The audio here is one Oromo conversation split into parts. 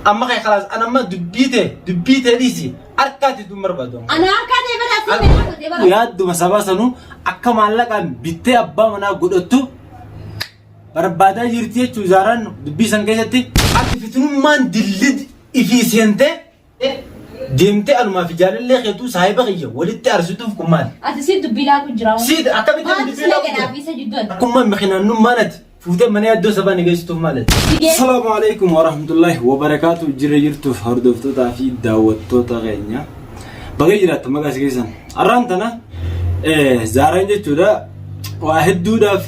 Amma kee kalaas an amma dubbii tee dubbii tee dhiisi harkaati tun barbaadu. amma. Ana harkaa ta'e bara asii ta'e godhe bara. Yaadduma sabaa sanuu akka maallaqaan bittee abbaa manaa godhattu barbaadaa jirti jechuun Zaaraan dubbii san keessatti. Ati fitinummaan dilli ifii seentee deemtee anumaa fi jaalallee keetuu saahiba kiyya walitti arsituuf kun maali? Ati si dubbii laaku jira. Siit akkamitti Maal dubbii si laaku laganaa jira? fi isa jidduu ati. Akkuma mikinannummaan ati fuutee mana yaaddoo sabaa ni geessituuf maali? Salaamu alaikum warahmatullahi wabarakaatu jira jirtuuf hordoftootaa fi daawwattoota keenya. Baga jiraattan maqaa si keessan. Har'aan tana Zaaraan jechuudha waa hedduudhaaf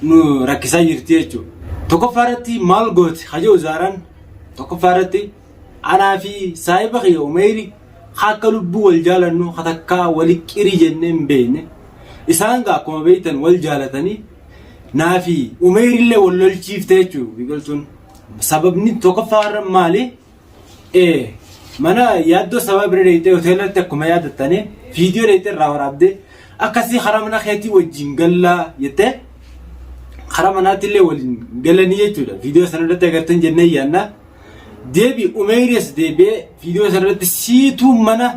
nu rakkisaa jirti jechuudha. Tokkoffaa irratti maal gooti haja'u Zaaraan tokkoffaa irratti anaa fi saahiba kiyya Umeyri akka lubbuu wal jaalannu takkaa wali qirii jennee hin beekne. Isaan gaa akkuma beektan wal jaalatanii naa fi Umeyri illee wal lolchiifte jechuudha biqiltuun. Sababni tokkoffaa irra maali? Mana yaaddoo sabaa bira deeytee hoteelatti akkuma yaadattanii viidiyoo deeytee irraa waraabdee akkasii karaa mana keetii wajjin gallaa jettee karaa manaatti illee waliin galanii jechuudha. Viidiyoo sana irratti agartan jennee yaadna. Deebi Umeyris deebi'ee viidiyoo sana irratti siituu mana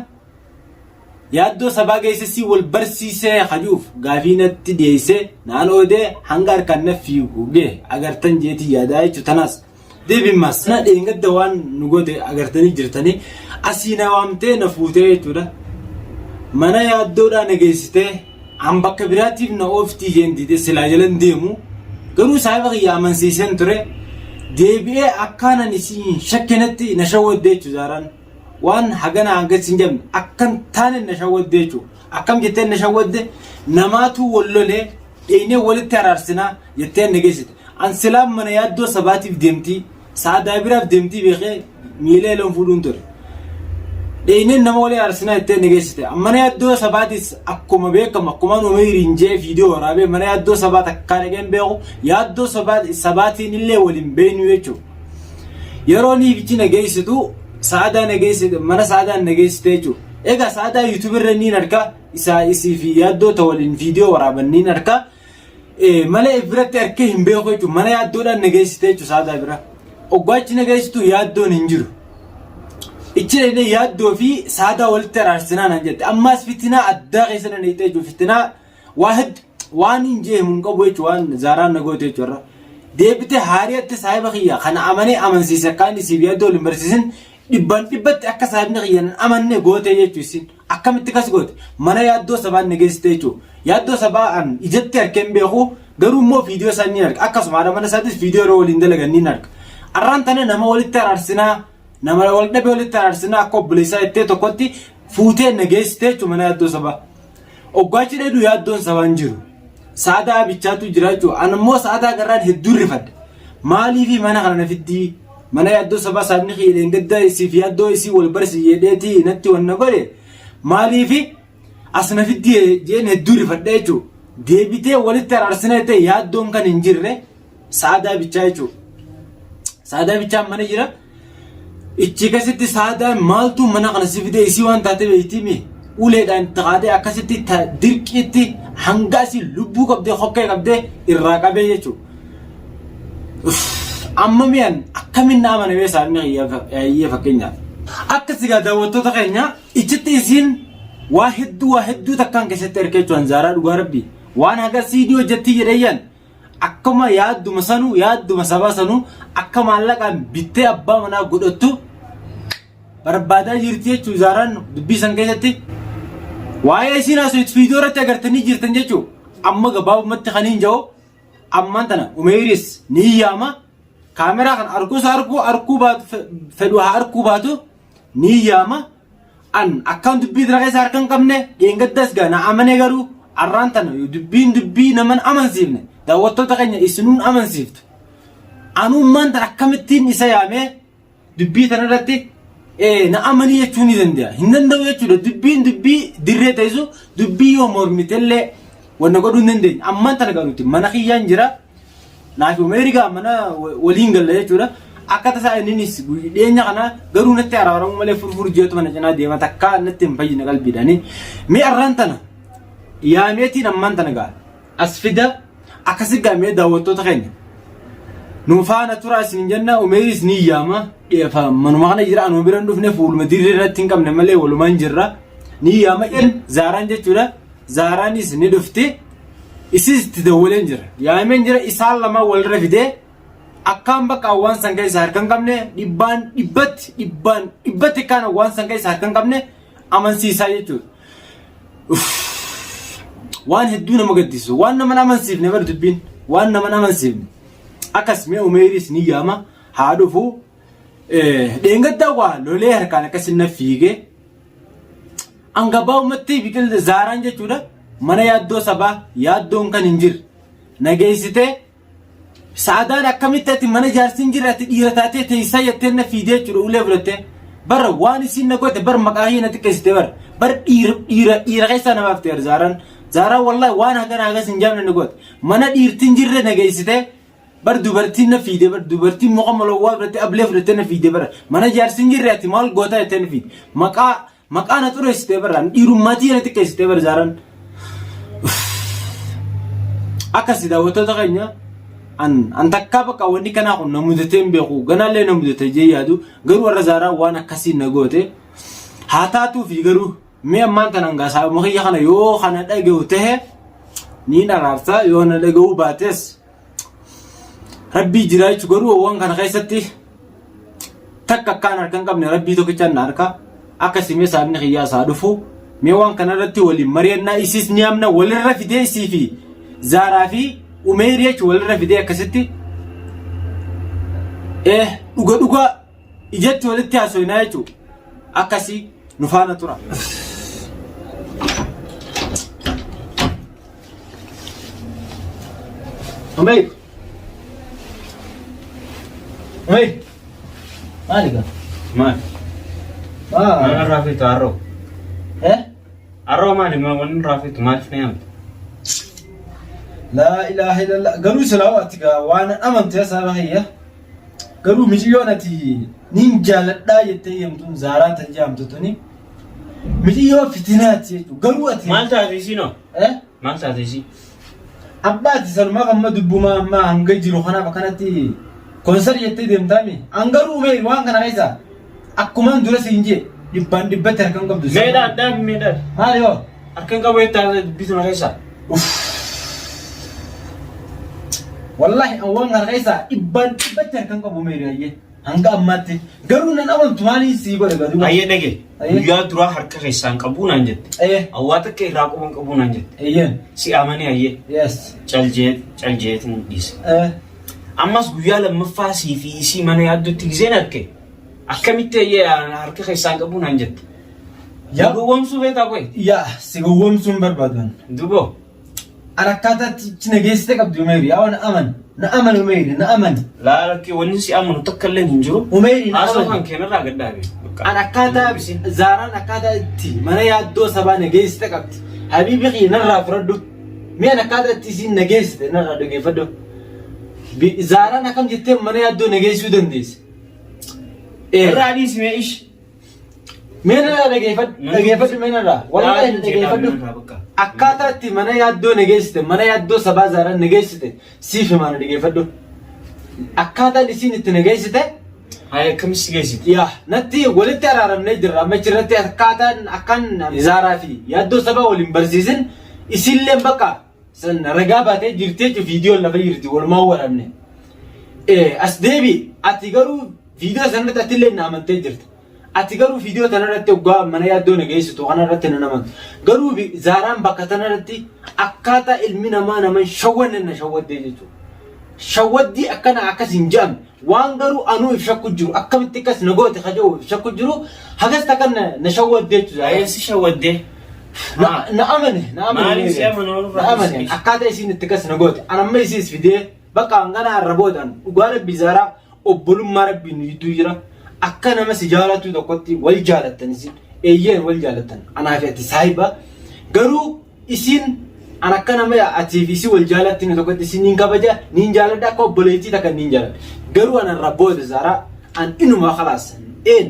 yaaddoo sabaa geesse si wal barsiisee hajuuf gaafii natti dhiyeessee naan oodee hanga harkaan na fiigu gee agartan jeetii yaadaa jechuudha. Tanaas deebi mas na dheengadda waan nu goote agartanii jirtanii asii na waamtee na fuutee jechuudha. Mana yaaddoodhaa na geessitee an bakka biraatiif na ooftii jeen dide silaa jalan deemu garuu saahiba kiyya amansiiseen ture deebi'ee akkaanan isin hin shakkinetti na shawwadde jechuudha Zaaraan. Waan hagana hanga sin jabne akkan taane na shawwadde jechuudha. Akkam jettee na shawwadde namaatu wal lolee dheeynee walitti araarsinaa jettee na geessite. An silaa mana yaaddoo sabaatiif deemtii sa'aadaa biraaf deemtii beekee miila eloon fuudhuun ture. Dheeyneen nama walii araarsinaa jettee na geessite. Mana yaaddoo sabaatis akkuma beekamu akkuma Umeyriin jee viidiyoo waraabee mana yaaddoo sabaa takkaa dhaqeen beeku yaaddoo sabaatiin illee waliin beeknu jechuudha. Yeroo niifichi na geessitu sa'aadaa na geessite mana sa'aadaan na geessite jechuudha. Egaa sa'aadaa yuutuubii irra niin argaa isaa isii fi yaaddoo ta waliin viidiyoo waraaban niin argaa. Malee if biratti arkee hin beeku jechuudha. Mana yaaddoodhaan na geessite jechuudha sa'aadaa bira. Oggaa achi na geessitu yaaddoon hin jiru. Ichi dhaqnee yaaddoo fi sa'aadaa walitti araarsinaa naan jette. Ammaas fitinaa addaa keessa na dhaqxee jechuudha. Fitinaa waa hedduu waan hin jeemu hin qabu jechuudha. Waan zaaraan na goote jechuudha. Deebitee haariyatti saahiba kiyya kana amanee amansiise akka inni siif yaaddoo waliin barsiisin dhibbaan dhibbatti akka saahibni kiyya hin amanne gootee jechuudha isin. Akkamitti kas goote? Mana yaaddoo sabaa na geessite jechuudha. Yaaddoo sabaa an ijatti arkee hin beeku garuu immoo viidiyoo isaa ni arga. Akkasuma haadha mana isaatis viidiyoo yeroo waliin dalagan ni arga. Arraan tana nama walitti araarsinaa nama wal dhabe walitti araarsinaa akka obboleessaa jettee tokkotti fuutee na geessite jechuudha mana yaaddoo sabaa. Oggaachi dheedu yaaddoon sabaa hin jiru. Sa'adaa bichaatu jira jechuudha. An immoo sa'adaa garraan hedduu rifadhe. Maaliifi mana kana na fiddii? Mana yaaddoo sabaa saabni kiyya dheengadda isiif yaaddoo isii wal barsi jedheeti natti wanna godhe. Maaliifi as na fiddii jeen hedduu rifadhe jechuudha. Deebitee walitti araarsina jettee yaaddoon kan hin jirre sa'adaa bichaa jechuudha. Sa'adaa bichaan mana jira. Ichi keessatti saadaan maaltu mana kana si fide isii waan taate beektii mi? Uleedhaan itti kaatee akkasitti dirqiitti hanga asii lubbuu qabdee hokkee qabdee irraa qabee jechuudha. Amma mi'an akkamiin na amana bee saamni kiyya fakkeenyaaf. Akka sigaa daawwattoota keenya ichitti isiin waa hedduu waa hedduu takkaan keessatti ergee jechuun zaaraa dhugaa rabbii waan haga siidii hojjettii jedheeyyan Akkuma yaadduma sanuu yaadduma sabaa sanuu akka maallaqaan bittee abbaa manaa godhattu barbaadaa jirti jechuu Zaaraan dubbii san keessatti waa'ee isiin haasoftu viidiyoo irratti agartanii jirtan jechuu amma gabaabumatti kan hin jiru ammaan tana Umeyris ni yaama kaameraa kan arguus arguu arguu baatu fedhu haa arguu baatu ni yaama An akkaan dubbii tana keessa harka hin qabne dheengaddas gaa na amanee garuu arraan tana dubbiin dubbii naman amansiifne daawwattoota keenya isinuun amansiiftu. Anummaan tan akkamittiin isa yaamee dubbii tana irratti na amanii jechuu ni danda'a. Hin danda'u jechuudha. Dubbiin dubbii dirree teessu dubbii yoo mormitellee wanna godhuu hin dandeenye. Ammaan tana galuuti mana kiyyaan jira. Naafi Umeeri gaa mana waliin galla jechuudha. Akka tasaa inninis dhiyeenya kana garuu natti araaramuu malee furfur jeetu mana cinaa deema takka natti hin fayyine qalbiidhaani. Mee arraan tana yaameetiin ammaan tana gaa as fida akkasi gaa mee daawwattoota keenya. Nu faana turaa isin jenna. Umeeris ni yaama. Manuma kana jira, anuma bira hin dhufne, fuuluma dirree irratti hin qabne malee walumaan jirra. Ni yaama Zaaraan jechuudha. Zaaraanis ni dhufti. Isis itti dawwaleen jira. Yaameen jira, isaan lama walirra fidee akkaan bakka waan san keessa harka hin qabne, 100% akkaan waan san keessa harka hin qabne amansiisaa jechuudha. Waan hedduu nama gaddisu, waan nama hin amansiifne bar dubbiin, waan nama hin amansiifne. Akkas mee Umeeris ni yaama, haa dhufu. Dheengaddaa waa lolee harkaan akkas na fiigee. Hangabaa'umatti biqilti Zaaraan jechuudha. Mana yaaddoo sabaa yaaddoon kan hin jirre nageessitee, Sa'adaan akkamitti ati mana jaarsi hin jirre ati dhiira taatee teessaa jettee na fiidee jechuudha ulee fudhattee. Bara waan isiin na goote bar maqaa kiyya na xiqqeessite bar. Bar dhiira dhiira dhiira keessaa namaaf ta'e Zaaraan. Zaaraan wallahi waan hagana hagas hin jaamne na goote. Mana dhiirti hin jirre na geessitee bar dubartiin na fiide, bar dubartiin muka molowwaa fudhattee ablee fudhattee na fiide bara. Mana jaarsi hin jirre ati maal gootaa jettee na fiide. Maqaa na xureessitee bara, dhiirummaatii na xiqqeessitee bara Zaaraan. Akkasi daawwattoota keenya, an takkaa bakka wanni kanaa kun na mudatee hin beeku, ganaallee na mudate jee yaadu, garuu warra Zaaraan waan akkasii na goote haa taatuu fi garuu mee ammaan tanaan gaasaa kiyya kana yoo kana dhaga'u tahe niin araarsa, yoo na dhaga'uu baates Rabbii jira jechuun. Garuu waan kana keessatti takka akkaan harka hin qabne Rabbii tokkichaan na harka. Akka simee saabni kiyyaa isaa dhufu mee waan kana irratti waliin mari'annaa, isiis ni amna walirra fidee, isii fi Zaaraa fi Umeyri jechuun walirra fidee akkasitti dhuga dhuga ijatti walitti haasofnaa jechuudha. Akkasii nu faana tura. Umeyr. Umeyr. Maali gaa? Maali? Maa? Maal irraa feetu harroo? Eh? Harroo maali? Maal wanni irraa feetu, maaliif na yaamte? Laa ilaaha illallah. Garuu silaa ati gaa waan amante saba kiyya. Garuu miciyyoon ati nin jaaladhaa jettee yamtuun Zaaraan tan jedhamtu tuni miciyyoo fitinaati jechuudha. Garuu ati. Maal taate isiinoo? Eh? Maal taate isii? Abbaati sanumaaf amma dubbumaa amma hanga jiru kanaaf akkanatti konsar jettee deemtaami. An garuu mee waan kana keessa akkumaan dura siin jee 100% harka hin qabdu. Mee dhaab dhaabi, mee dhaabi. Maali yoo? Harka hin qabu jettaa dubbii sana keessa. Wallahi an waan kana keessa 100% harka hin qabu mee ayyee. Hanga ammaatti. Garuu nan amantu, maaliin sii godhe gadi. Ayyee, dhage. Ayyee. Guyyaa duraa harka keessaan qabuu naan jette. Awwaa takka irraa quban qabuu naan jette. Eeyyeen. Si amanee ayyee. Caljee caljeetiin dhiise. Ammas guyyaa lammaffaa sii fi isii mana yaaddutti gizeen arge. Akkamitti ayyee harka keessaan qabuu naan jette? Yaa. Gowwoomsuu feetaa qoy? Yaa, si gowwoomsuun barbaadan. Duboo. An akkaataa itti na geessite qabdi Umeyri. Yaa, na aman. Na aman Umeyri, na aman. Laalakkee, wanni si amanu takka illee hin jiru. Umeyri, na Haasoo aman. kan keenarraa gad dhaabe. An akkaataa Zaaraan akkaataa itti mana yaaddoo sabaa na geessite qabdi. Habiibi kiyya, narraa fudhadhu. Mee an akkaataa itti isiin na geessite narraa dhageeffadhu. Zaaraan akkam jettee mana yaaddoo na geessuu dandeesse? Irraa dhiisi mee ishi. Mee narraa dhageeffadhu. Dhageeffadhu mee narraa. Wallahi dhageeffadhu. Akkaataa itti mana yaaddoo na geessite, mana yaaddoo sabaa Zaaraan na geessite siif himaa, na dhageeffadhu. Akkaataan isiin itti na geessite. Haa, akkamis si geessite? Yaa, natti walitti araaramnee jirra. Amma achirratti akkaataan akkan Zaaraa fi yaaddoo sabaa waliin barsiisin isiillee bakka san ragaa baatee jirti jechuun viidiyoon lafa jirti, walumaan waraabne. As deebi, ati garuu viidiyoo sanarratti atillee na amantee jirta. Ati garuu viidiyoo tanarratti hoggaa mana yaaddoo na geessitu kanarratti na amantu. Garuu Zaaraan bakka tanarratti akkaataa ilmi namaa nama hin shawwanne na shawwaddee jechuudha. Shawwaddii akkana akkas hin jedhamne, waan garuu anuu if shakku jiru, akkamitti akkas na goote kaja'u if shakku jiru, hagas takka na shawwaddee jechuudha. Ayyee, si shawwaddee. Na amane, na amane. Maaliif si amanu? Na amane, akkaataa isiin itti akkas na goote. An amma isiis fidee bakka hangana har'a boodan dhugaa Rabbii Zaaraa, obbolummaa Rabbiin nu jidduu jira. Akka nama si jaalatu tokkotti wal jaalattan isin. Eeyyeen, wal jaalattan. Anaa fi ati saahiba. Garuu isiin an akka nama atii fi isii wal jaalattin tokkotti isin niin kabaja, niin jaaladha, akka obboleettii takka niin jaaladha. Garuu an irraa booda Zaaraa an inuma khalaas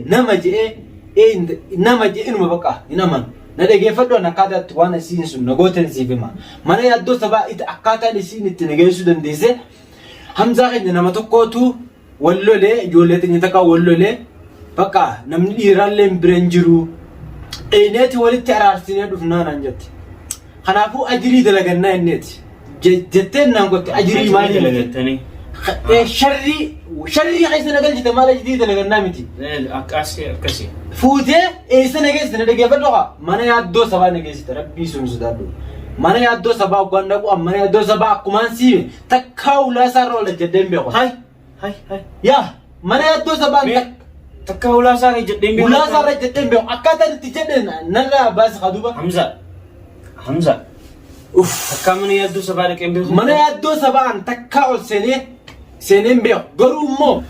nama je'ee nama je'ee inuma bakka hin amanu. Na dhageeffadhu, an akkaataa itti waan isiin sun na gooteen siif hima. Mana yaaddoo sabaa itti akkaataan isiin itti na geessuu dandeesse. Hamzaa keenya nama tokkootu wal lolee ijoollee teenya takka wal lolee bakka namni dhiiraallee bira hin jiru. Dheeneeti walitti araarsinee dhufnaa naan jette. Kanaafuu ajirii dalagannaa inneeti. Jetteen naan gotte ajirii maalii miti. Dalagattanii. Sharrii sharrii keessa na galchite maal ajirii dalagannaa miti. Akkasii akkasii. Fuutee eessa na geessite na dhaggeeffadhu haa mana yaaddoo sabaa na geessite rabbii sun sodaadhu. Mana yaaddoo sabaa hoggaan dhaqu mana yaaddoo sabaa akkumaan siime takkaa ulaa isaarra ol ejjadhee hin beeku. Hai hai hai. Yaa mana yaaddoo sabaan Mee takka ulaa isaa irra jedhee hin ulaa isaarra ejjadhee hin beeku akkaataan itti jedhe narraa baasa kaduba. Hamza Hamza. Takka mana yaaddoo sabaa dhaqee hin beeku. Mana yaaddoo sabaan takkaa ol seenee seenee hin beeku garuu immoo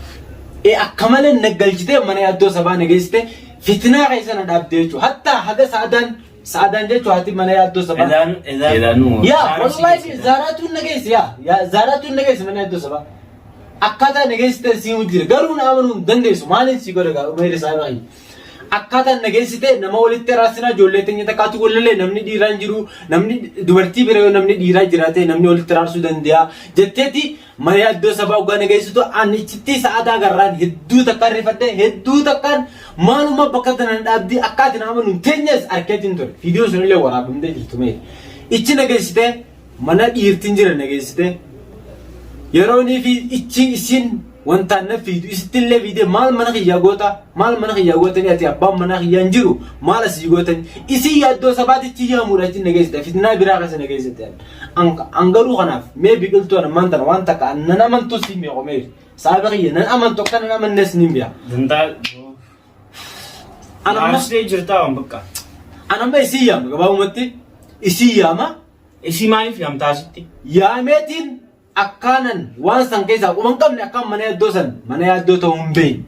akka malee na galchitee mana yaaddoo sabaa na geessite fitinaa keessa na dhaabde jechuudha. Hattaa haga sa'adaan sa'adaan jechuudha haati mana yaaddoo sabaa. Edaan edaan. Edaanuu. Yaa wallahi zaaraatuun na geesse yaa yaa zaaraatuun na geesse mana yaaddoo sabaa. Akkaataa na geessite si jira garuu na amanuu hin dandeessu maaliin si godha gaa umeeri isaa baay'ee. Akkaataan na geessite nama walitti araarsinaa ijoollee teenya takkaatu wallolee namni dhiiraa hin jiru namni dubartii bira yoo namni dhiiraa jiraate namni walitti araarsuu danda'a jetteeti mana yaaddoo sabaa hoggaa na geessitu ani ichitti sa'aataa garraan hedduu takkaan rifadhe hedduu takkaan maaluma bakka tana na dhaabdi akkaati na amanu hin teenyes arkeetiin ture viidiyoo sunillee waraabamtee jirtu mee ichi na geessite mana dhiirtiin jira na geessite yeroonii fi ichi isiin wantaan na fiidu isittillee fiidee maal mana kiyyaa goota maal mana kiyyaa gootanii ati abbaan mana kiyyaa hin jiru maal asii gootanii isii yaaddoo sabaatichi yaamuudha achi na geessite fitnaa biraa keessa na geessite an garuu kanaaf mee biqiltuu an ammaan tana waan takka an nan amantu si meeqo mee saaba kiyya nan amantu akka nan amannes ni beeka. Dantaa. An amma Aarsitee jirtaa waan bakka. an amma isii yaama gabaabumatti isii yaama Isii maaliif yaamtaa asitti? yaameetiin akkaanan waan san keessaa quba hin qabne akkaan mana yaaddoo san mana yaaddoo ta'uu hin beekne.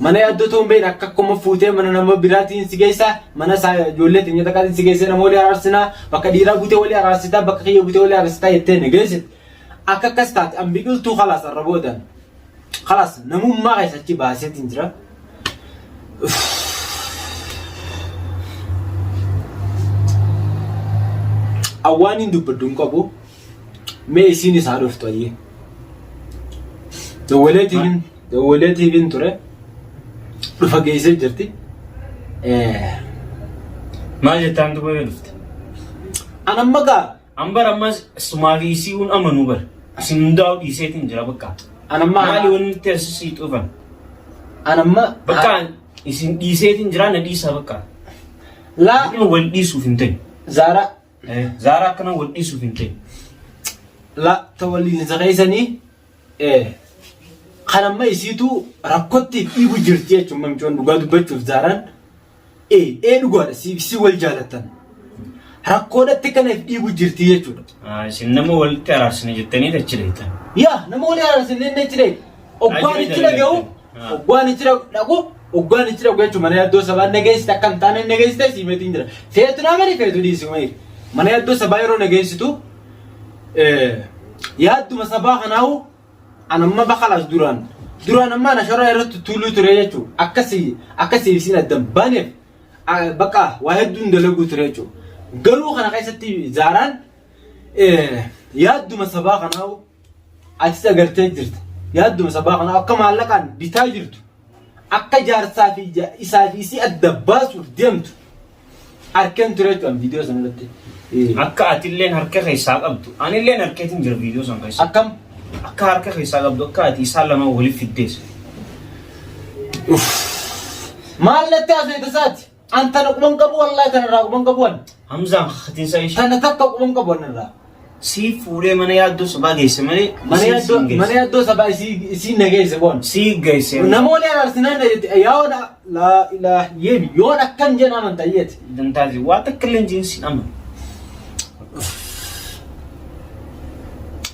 Mana yaaddoo ta'uu hin beekne akka akkuma fuutee mana nama biraatiin si geessa mana isaa ijoollee teenya takkaatiin si geessee nama walii araarsinaa bakka dhiiraa buutee walii araarsitaa bakka kiyya buutee walii araarsitaa jettee na geessite. Akka akkas taate an biqiltuu kalaas arra boodan kalaas namummaa keessa achi baaseetiin jira. Awwaan hin dubbaddu hin qabu. Mee isiin isaa dhuftu ayyee. Dawwalee dawwalee TV'n ture. Dhufa geessee jirti. Maal jettaan duuba yoo dhufte? An amma gaa An bara ammas sumaa fi isii hun amanuu bara. Isin hundaa'u dhiiseetiin jira bakka. An amma Maali wanni itti as sii xufan? An amma Bakka isin dhiiseetiin jira na dhiisaa bakka. Laa Akkana wal dhiisuuf hin ta'e. Zaaraa Zaaraa akkana wal dhiisuuf hin ta'e. La ta waliin isa keessanii kan amma isiitu rakkotti dhiibu jirti jechuun mamcoon dhugaa dubbachuuf Zaaraan ee dhugaadha si wal jaalattan rakkoodhatti kana if dhiibu jirti jechuudha. Isin nama walitti araarsine jettanii achi dheeytan. Yaa nama walii araarsine inni achi dheeyta. Oggaan ichi dhaga'u oggaan ichi dhaqu oggaan ichi dhaqu jechuun mana yaaddoo sabaa nageessite akka hin taane nageessite siimeetiin jira. Feetu naa malee feetu dhiisi malee. Mana yaaddoo sabaa yeroo nageessitu yaadduma sabaa kanaawu an amma bakalaas duraan duraan amma ana shoraa irratti tuuluu ture jechuun akkasii akkasii isin addan baaneef bakka waa hedduun dalaguu ture jechuudha. Garuu kana keessatti Zaaraan yaadduma sabaa kanaawu atis agartee jirta. Yaadduma sabaa kanaawu akka maallaqaan bitaa jirtu akka jaarsaa fi isaa fi isii adda baasuuf deemtu arkeen ture jechuudha viidiyoo sana irratti. Akka atilleen harka keessaa qabdu. Anilleen harkeetiin jira viidiyoo san keessa. Akkam? Akka harka keessaa qabdu akka ati isaan lamaan waliif fiddees. Maal natti haasofte isaati? An tana quban qabu wallahi tana irraa quban qabu an. Hamzaan katiinsa ishee. Tana takka quban qabu an irraa. Sii fuudhee mana yaaddoo sabaa geesse malee. Mana yaaddoo mana yaaddoo sabaa isii isii na geesse boon. Sii geesse. Namoonni araarsinaan na jette yaa wada laa ilaa yeemi yoon akkam jeen amanta yeeti. Dantaati waa takka illee hin siin amanu.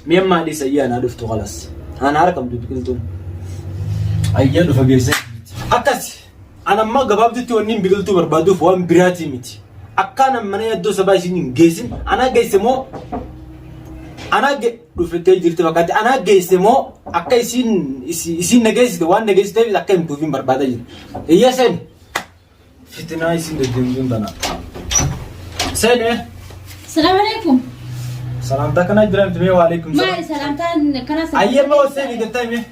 Mee ammaa dhiisa ayyaa naa dhuftu kalas. Ana harkamtu biqiltuun. Ayyaa dhufa geesse. Akkas an amma gabaabdutti wanni hin biqiltuu barbaaduuf waan biraatii miti. Akkaan an mana yaaddoo sabaa isin hin geessin anaa geesse moo anaa dhuftee jirti fakkaatti anaa geesse moo akka isiin isiin na geessite waan na geessiteef akka himtuuf hin barbaada jira. Iyya seen. Fitinaa isin deddeemtuun tana. Seenee. Salaam alaikum. Salaamtaa kanaa jira miti mee waalaikum salaam. Maali salaamtaan kanaa Ayyee ma waseeni gattaa mee.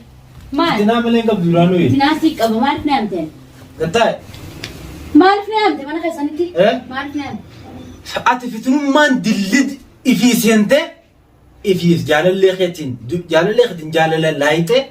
Maali? Dinaa malee hin qabdu duraanuu. Dinaa sii qaba maaliif na yaamteen? Gattaa. Maaliif na yaamte mana keessanitti? Eh? Maaliif na yaamte? Ati fitinummaan dillid ifii seentee ifiif jaalallee keetiin jaalallee keetiin jaalala laayixee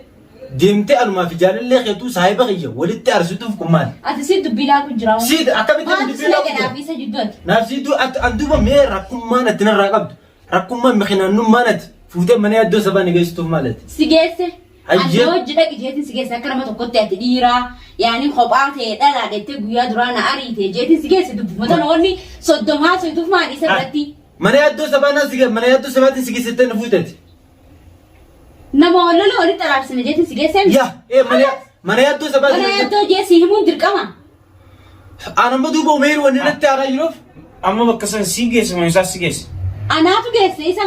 deemtee anumaa fi jaalallee keetuu saahiba kiyya walitti arsituuf kun maali? Ati si dubbii laaqu jira. Siit akkamitti Maaltu dubbii si laaqu dhaqe jira? naaf isa jidduu ati? Naaf siituu ati an duuba mee rakkummaan ati narraa qabdu rakkummaan miqinaannummaan ati fuutee mana yaaddoo sabaa ni geessituuf maali ati? Si geesse. Hayyee. Ati hojii dhaqi jeetiin si geesse akka nama tokkotti ati dhiiraa yaani kophaa ta'e dhalaa deettee guyyaa duraa na ariite jeetiin si geesse dubbuma tana wanni soddomaa soituuf maali isa biratti? Mana yaaddoo sabaa naa si mana yaaddoo sabaatiin si geessitee na fuuteti. Nama walloloo walitti araarsine jeetiin si geesse. Yaa ee mana mana yaaddoo sabaatiin. Mana yaaddoo jee si himuun dirqama. An amma duuba umeeru wanni natti haaraa jiruuf Amma bakka san sii geesse moo isaas si geesse? Anaatu geesse isa.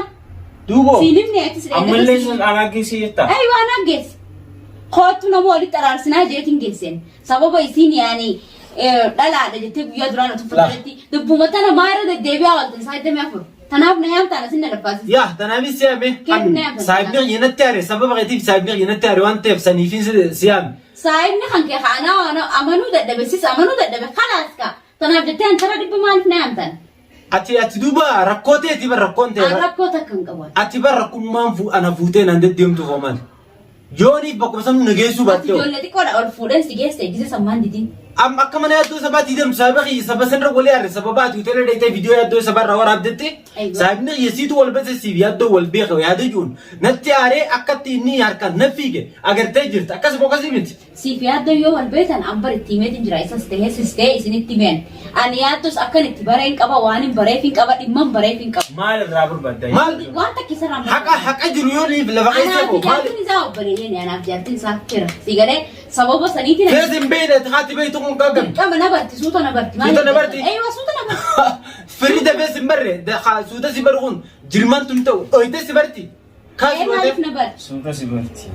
duuba. Siin himne atis Ammallee sun anaa geesse jettaa? Aywa anaa geesse. Kootu nama walitti araarsinaa jeetiin geesseen. Sababa isiin yaani dhalaadha jettee guyyaa duraan atu fudhatetti dubbuma tana maara deddeebi'aa waltan isaa 24. Tanaaf na yaamtaan asin na dhabbaasisa. Yaa tanaafis si'ame. Kenna yaamtan. Saayibni kiyya natti haare sababa keetiif saayibni kiyya natti haare waan ta'eef saniifin si'ame. Saayibni kan kee kaanaa waan amanuu dadhabe sis amanuu dadhabe kalaas ka. Tanaaf jettee antara dhibba maaliif na yaamtan? Ati ati duuba rakkoo ta'eeti bar rakkoon An ta'e. rakkoo takka hin qabu. Ati bar rakkummaan ana fuutee naan deddeemtuuf hoo maali? Yooniif bakkuma sanuu na geessuu Ati baattee hoo? ijoollee xiqqoodha ol fuudheen si geesse gise sammaan didin. Amma akka mana yaaddoo sabaatii deemtu sababa kiyya saba sanirra walii aarre sababa ati hoteela dheeytee viidiyoo yaaddoo sabarraa waraabdetti Aywa. saahibni kiyya siitu wal basa siif yaaddoo wal beeka yaada jiruun natti aaree akkatti inni harkaan na fiige agartee jirta akkasuma akkasii miti. Siif yaaddoo yoo wal beektan an bar itti himeetin jira isas ta'ee sis ta'ee isinitti himeen. Ani yaaddos akkan itti bareen qaba waan hin bareef hin qaba dhimman bareef hin qaba. Maal irraa barbaadda? Maal? Waan takka isarraa hin Haqa haqa jiru yoo niif lafa keessa Anaaf koo maal jaartiin isaa obboleeyyan anaaf jaartiin isaa fira. Si galee sababa saniitiin ani keessa hin beekne ati haati beektu kun kaagam. dirqama na barti suuta na barti. Suuta na barti? Eeywa suuta na barti. Firri dafee si barre suuta si baru kun jirmaan tun ta'u dhoyte si barti. Kaas Ee maaliif na barti? Suuta si barti.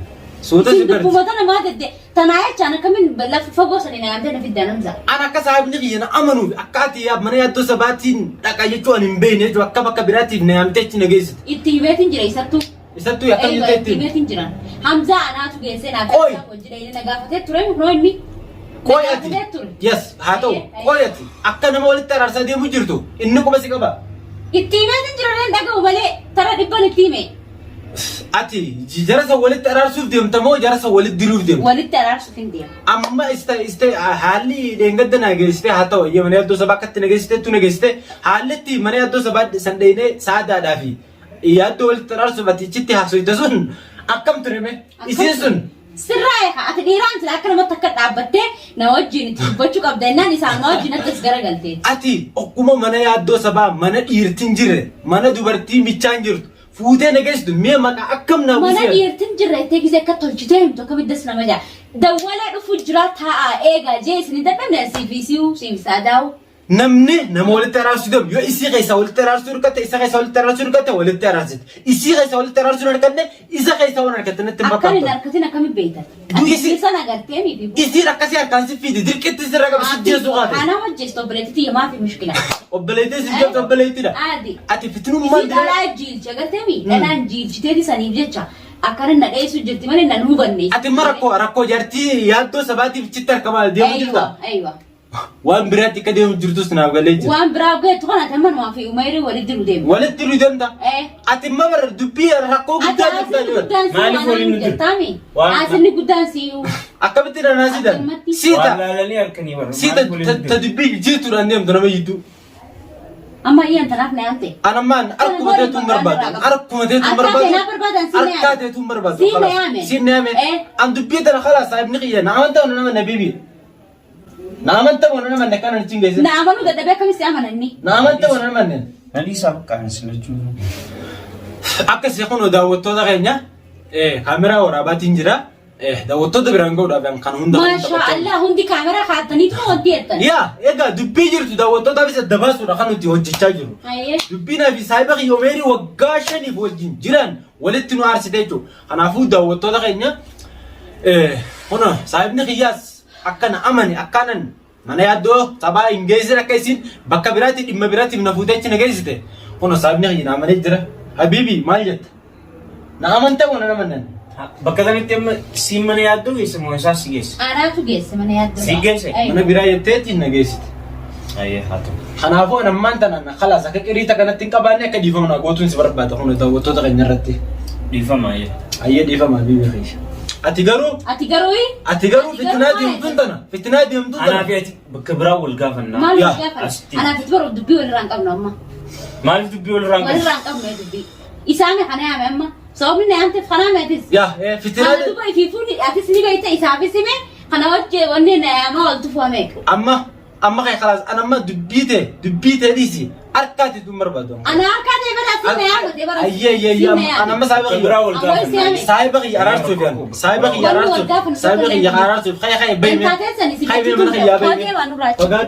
Suuta si Siin barti. dubbuma tana maa dedde tanaa jechaan akkamiin lafa fagoo sanii na yaamtee na fiddaan hamza. An akka saahibni kiyya na amanuuf akka ati mana yaaddoo sabaatiin dhaqa jechuu ani hin beekne jechuudha akka bakka biraatiif na yaamtee achi na geessite. Itti himeetiin jira isattuu. Isattuu akkam Eeywa jettee itti ittiin. himeetiin jiran. Hamzaa anaatu geessee naaf Qoy. hojii dhayinee na gaafatee ture kunoo inni. Na Qoy ati. gaafatee ture. Yes haa ta'u Ayyee, ayyee. qoy ati akka nama walitti araarsaa deemu jirtu inni quba si qaba. Itti himeetiin jira nan dhaga'u malee tara dhibban itti hime. Ati jara san walitti araarsuuf deemta moo jara san walitti diruuf deemta? Walitti araarsuuf hin deemu. Amma iste iste haalli dheengadda na geessite haa ta'u ayyee mana yaaddoo sabaa akkatti na geessiteettu na geessite haalli itti mana yaaddoo sabaa san dheeyinee saadaadhaa fi yaaddoo walitti araarsuuf ati ichitti haasoyte sun akkam ture mee? Isiin sun Sirraa eeka ati dhiiraan sila akka namatti akka dhaabbattee na wajjin itti dubbachuu qabda jennaan isaan na wajjin akkas garagalteeti. Ati okkuma mana yaaddoo sabaa mana dhiirtiin jirre mana dubartii michaan jirtu fuutee na geessitu mee maqaa akkam naa Mana buusee? dhiirtiin jirre ittee gisee akka tolchitee himtu akka biddas nama jaa. Dawwalee dhufu jira taa'aa eegaa jee isin hin dadhabne siif isiu siif saadaa'u. Namni nama walitti araarsuu deemu yoo isii keessaa walitti araarsuu hirkatte isa keessaa walitti araarsuu hirkatte walitti araarsite. Isii keessaa walitti araarsuu hin harkanne isa keessaa waan harkatte natti hin Akkan hin fakkaatu. harkatin akkamitti beektan? Du isi- Ati sana agartee miti. Isiin akkasii harkaan si fiidi dirqitti sirra qaba si jeesuu qaate. Ana wajjeestu obboleettii tiyya maafi mushkila. Obboleettii si jeetu obboleettiidha. Adi. Ati fitinummaan Isii dhalaa jiilche agartee mi? Dhalaan jiilchiteeti saniif jecha akkana na dheessu jirti malee nan hubanne. Ati immoo rakkoo rakkoo jartii yaaddoo sabaatiif chitti harkamaa deemu jirta. Aywa aywa. Waan biraatti akka deemu jirtus naaf galee jira. Waan biraa geettu kana ati amma numaa fi umayrii walitti jiru deemu. Walitti jiru deemta. Eh. Ati immoo bara dubbii rakkoo Ati guddaa jirta asirri jiru. guddaan si Maaliif waan waliin nu jiru? jirtaami? Waan- Asirri guddaan si Akkamitti dhanaa siitan? Akkamatti? Siita. Waan laalanii harkanii bara. Siita Maaliif waliin nu ta jiru? dubbii jirtuudhaan deemtu nama jidduu. Amma iyyaan tanaaf na yaamte. Anammaan harkuma teetuun barbaadu. Harkuma teetuun Harkaa barbaadu. teenaa barbaadan si na yaame. Harkaa teetuun barbaadu. Si na yaame. Si na yaame. Eh. An dubbii tana khalaas saahibni kiyya na amantaa nama na bibi. Na amantaa wana nama kana achiin geesse. Na amanuu dadhabee akkamitti amananni? Na amantaa wana nama. Nalii isaa bakka silachuu. Akkasii kun daawwattoota keenya kaameraa waraabaatiin jira. Daawwattoota biraan gahuudhaaf kan hunda. Maashaa Allah hundi kaameraa kaa'attaniitu wanti jettan. Yaa egaa dubbii jirtu daawwattootaafis adda baasuudha kan nuti hojjechaa jirru. Hayyee. Dubbiinaa fi saahiba kiyya Omeerii waggaa 5f wajjin jiran walitti nu aarsite jechuudha. Kanaafuu daawwattoota keenya kun saahibni kiyyaas akka na amane akkaanan mana yaaddoo sabaa hin geessin akka isin bakka biraatti dhimma biraatiif na fuutee achi na geessite. Kun saahibni kiyya na amanee jira. Habiibi maal jetta? Na amantaa moo na amannan? Bakka kanatti amma siin mana yaaddoo geesse moo isaa si geesse? Anaatu geesse mana yaaddoo. Si geesse? Mana biraa jetteetiin na geessite. Ayyee haa ta'u. Kanaafuu ani ammaan tana na khalaas akka qiriita kanatti hin qabaanne akka dhiifama naa gootuun si barbaada kun daawwattoota keenya irratti. Dhiifama ayyee. Ayyee dhiifama habiibi keessa. Ati garuu Ati garuu ati garuu Ati fitinaa garuu deemtuun tana fitinaa deemtuun Anaa tana. fi ati bakka biraa wal gaafannaa. maal Yaa, wal gaafata? asitti. Anaaf itti baruuf dubbii walirraa hin qabnu amma. Maaliif dubbii walirraa hin qabnu? Walirraa hin qabnu dubbii. Isaan kana yaame amma. Sababni na yaamteef kanaa meetis. Yaa fitinaa Kana duba ifiifuu atis ni beekta isaafis hime kana wajji wanni na yaamaa ol tufuu meeqa. Amma amma kee khalaas an amma dubbii tee dubbii tee dhiisi harkaati tun barbaadu. Ana harkaa ta'e bara si na yaamte bara. Ayyee ayyee Si na ayyee an yaame. amma saahiba Bakka biraa wal Ammoo gaafannaa. si yaame. Saahiba kiyya araarsuuf yan saahiba kiyya Wanni wal araarsuuf gaafannu saahiba tokko kiyya illee araarsuuf kaya kaya bayme Kan taateen sani si kaya bayme mana kiyya Koo bayme. deemaa nurraa achi. Fagaadhu.